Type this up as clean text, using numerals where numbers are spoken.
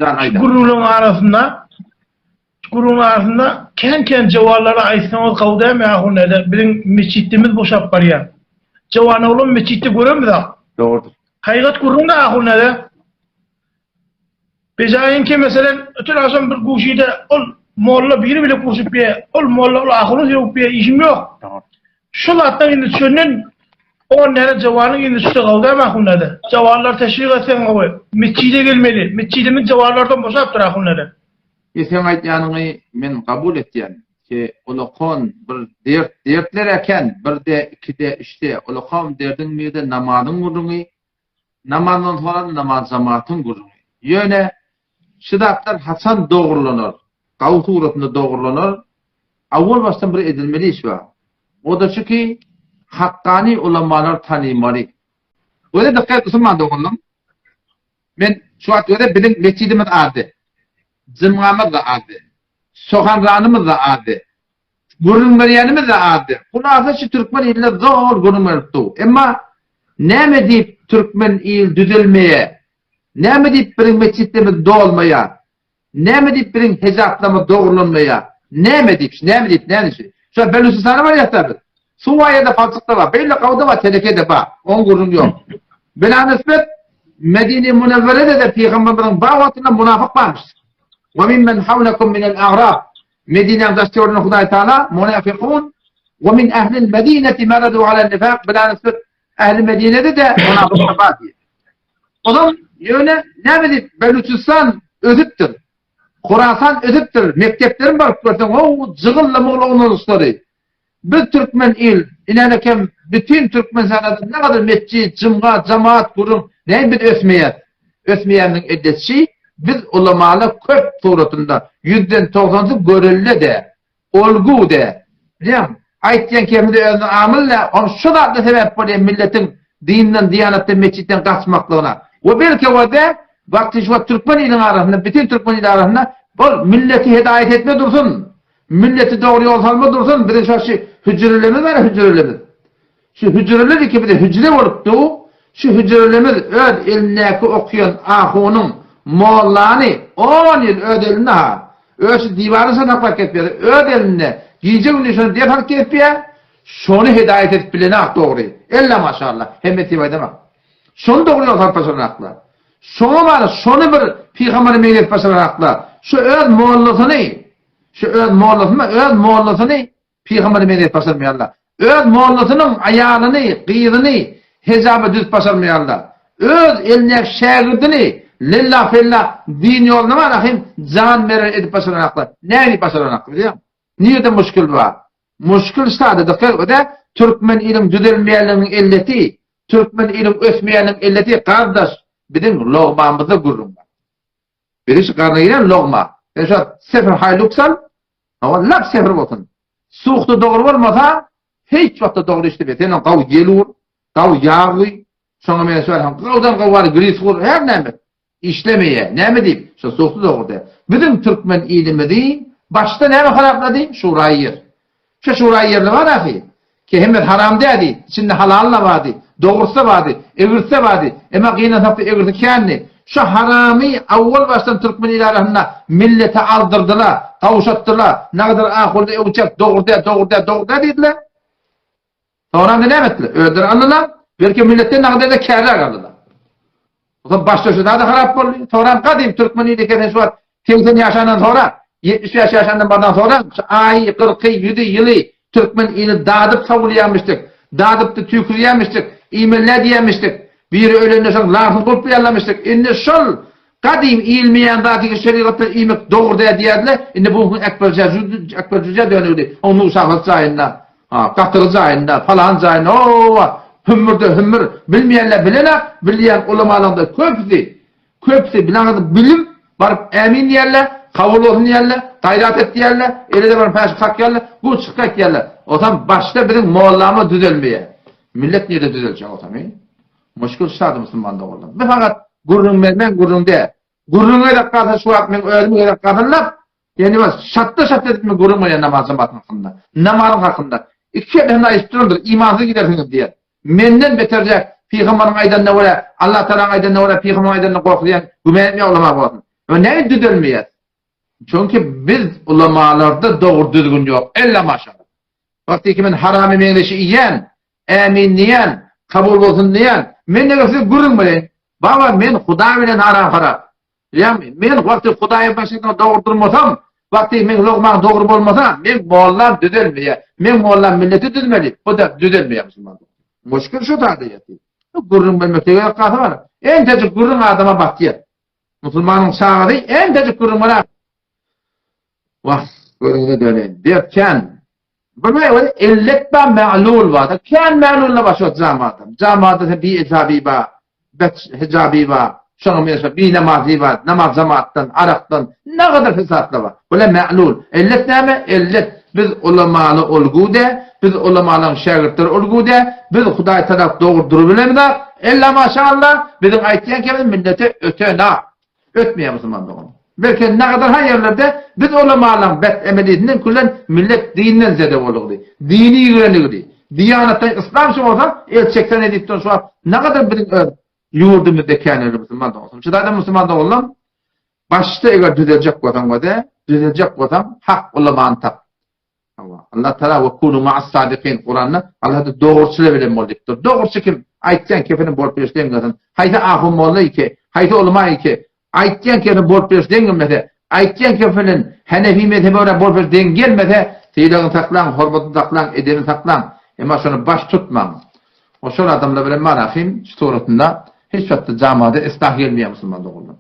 Jan Şu aýdan. gürrüňleň arasynda şu gürrüňiň arasynda kän-kän jowanlara aýtsaňyz gowy dälmi ahun däde biziň metjitimiz boşap barýar. Jowan oglan metjitde göremizok. Dogrudyr. Haýgat gürrüň-dä ahun däde. Bejaýyňky meselem öten agşam bir guşyda ol molla biri bile gurşup ýe, ol molla ol ahuny sögüp ýe işim ýok. Şu zatdan indi düşenden on näne jowanyň indi düşse gowy dämi ahun däde. Jowanlary teşwik etseň gowy. Metjide gelmeli. Metjidimiz jowanlardan boşapdyr ahun däde. E seň aýtýanyňy men kabul etýän. Ki ulakon bir dert dertler eken birde ikide üçde ulakon derdiň birde namazyň gürrüňi Namazdan soňra namaz jamatyň gürrüňi. Ýöne şu zatlar haçan dogrulanar? Gawy suratynda dogrulanar. Awwal başdan bir edilmeli iş bar. O-da şu ki, hakkany ulamalar tanymaly. Göze dykgat musulman doganlarym. Men şu wagt göze biziň metjidimiz azdy. Jymgamyz-da azdy. Sohanranymyz-da azdy. Gürrüň berýänimiz-de azdy. Hulasa şu türkmen iline zol gürrüň berip dur. Emma näme diýip türkmen il düzelmeýä? Näme diýip biziň metjitlerimiz dolmaýa? Näme diýip biziň hejaplarymyz dogrulanmaýa? Näme diýip, näme diýip, näme diýip? Şu Belujistana barýas-da biz. Suw bar ýerde palçyk-da bar, beýle gawda bar, teleke-de bar. Oň gürrüňi ýok. Belanysbet Medine-i Münewwerede-de pygamberimiziň bar wagtynda munafyk barmyş. Wa mimmen hawlakum minel a'rab. Medinäň daş-töwereginde Hudaý Taala, Munafykun we min ehlil medineti meradu alen nifak bilanisbet ehli Medinede-de munafyklar bar diýýär. Ozal ýöne näme diýip Beluçistan ösüpdir. Horasan ösüpdir. Mekdeplerini baryp görseň, ho, jygylly-mygylly oglanjyklary. Biz türkmen il, inänekem bütin türkmen sährasynda ne gadar metjit, jymga, jamaat gurun, näme biz ösmeýäs? Ösmeýäniniň edetşi, biz ulamalar köp suratynda, ýüzden togsansy görelde-de, olgu-de, bilýäňmi? Aýtýan kemide özüne amyl dä, ony şu zatlar sebäp bolýar milletiň dinden, diýanatdan, metjitden gaçmaklygyna. We belki we-de, wagty şu wagt türkmen iliň arasynda, bütin türkmen ili arasynda ol milleti hedaýat etme dursun, Milleti dogry ýol salma dursun, biziň şo şu hüjrelerimiz bar hüjrelerimiz. Şu hüjreler iki bize hüjre bolup dur. Şu hüjrelerimiz öz elindäki okuýan ahunyň, mollany on ýyl öz elinde ha. Öz şu diwaryny şo saklap gezip ýör. Öz elinde gije gündiz şony ders alyp gezip ýör. Şony hedaýat edip bilenak dogry. Ella maşallah. Hemme diýip aýdamak. Şony dogry ýol salyp başaranaklar. Şoňa bar, şony bir pygambere meňzetip başaranaklar. Şu öz mollasyny Şu öz mollasyny, öz mollasyny pygambere meňzetip başarmaýarlar. Öz mollasynyň aýalyny, gyzyny hejaba düzüp başarmaýarlar. Öz elindäki şägirdini lella fella din ýoluna bar ahim jan berer edip başaranaklar. Nädip başaranaklar bilýäňmi? Nirede muşkil bar? Muşkil şada dykgat öde türkmen iliň düzelmeýänliginiň elleti, türkmen iliň ösmeýänliginiň elleti gardaş biziň logmamyzda gürrüň bar. Biri şu garna giren logma. Sen şu sefir haýluk sal. Hawa lap sefir bolsun. Suhda dogry bolmasa, hiç wagtda dogry işleme. Sen gaw ýel ur, gaw ýag guý. Şoňa men şu hem gawdan gaw bar, gris gur, her näme. Işlemeýär. Näme diýip? Şu suhda dogry däl. Biziň türkmen ilimizi başda näme haraplady? Şuraý ýer. Şu şura ýerli bar ahy. Ki hemmesi haram dädi, içinde halal-da bardy, dogrusy-da bardy, egrisi-de bardy. Emma gynansakda egrisi kändi. Şu haramy awwal başdan türkmen ili arasynda millete aldyrdylar, gawşatdylar. Nagadar ahulda öwçek dogry däl, dogry däl, dogry däl diýdiler. Soňra indi näme etdiler? Özleri aldylar, belki milletden nagadar-da kärräk aldylar. Onsoň başda şu zada harap boldy. Soňram gadym türkmen ili kesen şu wagt 80 ýaşandan soňra, 75 ýaşandan bardan soňra şu aýy, gyrky, ýüzi, ýyly türkmen ili dadyp sowulýarmyşdyk. Dadypdy tüýkürýärmişdik. Iýmeli diýýärmişdik. Biri ölende şoň laňsyny gulplaýarlarmyşdyk. Indi şol gadym iýilmeýän zady şerigatda iýmek dogry däl diýýärdiler. Indi bu gün Ekber Ekber Jüjä dönügdi. Oň nuşahasy jaýynda. Ha, gatygy jaýynda, falan jaýynda, owa, hümmürde hümmür, bilmeýänler bilenak, bilýän ulamalaryň-da köpüsi, köpüsi bileňiz bilim, baryp ämin diýerler, kabul bolsun diýerler, gaýrat et diýerler, ele-de baryp päşi kakýarlar, bu çykyp gaýtýarlar. Otam başda biziň mollamyz düzelmeýär. Millet nirede düzeljek otam, eý? Muşkul şady musulman doganlar. Bu fakat gürrüň bermen gürrüň däl. Gürrüň gerek galsa şu wagt men özüm gerek galsynlar, Ýani bas, şatda-şatda edip men gürrüň berýän namaz jematyň hakynda. Namazyň hakynda. Iki ýerde hem aýdyp durandyr, imansyz gidersiňiz diýýär. Menden beterjek pygamberiň aýdanyna görä, Allah Tagalaň aýdanyna görä, pygamberiň aýdanyna gorkuzýan güman etmeýän ulama bolsun. We näme düzelmeýär? Çünki biz ulamalarda dogry düzgün ýok. Ella maşallah. Wagty ki men haramy meňzeşi iýen, ämin diýen, kabul bolsun diýen, men eger size gürrüň bereýin. Baba men Hudaý bilen aram harap. Bilýäňmi? Men wagty Hudaýa başyna dogry durmasam, wagty meň logmaň dogry bolmasa, meň mollam düzelmeýär. Meň mollam milleti düzmeli, bu da düzelmeýär musulman. Muşkil şu taýda ýatyr. Gürrüň bermekde gerek galsa bar. Entejik gürrüň adama batýar. Musulmanyň çagasy entejik gürrüň berer. Wah, gözüňize döneýin. Dert kän. Bir we ellet ba ma'lul bar. Kän ma'lullar bar şu jamada. Jamada sen bi ejabi ba, bet hijabi ba, şoňa meňzeş bi namazy bar, namaz jamaatdan, arakdan, ne kadar fesatlar bar. Bular ma'lul. Ellet näme? Ellet biz ulamaly olgude, biz ulamalaryň şägirtleri olgude, biz Hudaý tarap dogry durubilemizok. Ella maşallah biziň aýtýan kemiz millete ötenak. Ötmeýär musulman dogan. Belki nagadar ha ýerlerde biz ulamalaryň bet emelisinden külen millet dinden zede bolugdy. Dini ýigrenigdi. Diýanatdan yslam şu bolsa el çeksen edip duran şu wagt nagadar biziň öz ýurdumyzda käneli musulman dogan. Şu da musulman doganlar başda eger düzeljek bolsaň bolsa, düzeljek bolsaň hak ulamany tap. Allah Teala we kunu ma'as sadikin Kuranda Allah da dogruçylar bilen bol diýipdir. Dogruçy kim? Aýtýan kefeni bolup beriş deň gelsin. Haýsy ahun molla iki, haýsy ulama iki, aýtýan kefeni bolup beriş deň gelmese, aýtýan kefenen Hanefi mezhebe görä bolup beriş deň gelmese, sylagyny saklaň, hormatyny saklaň, edebini saklaň. Emma şony baş tutmaň. O şol adamlar bilen malahym şu suratynda hiç wagtda jamada islah gelmeýär musulman doganlar.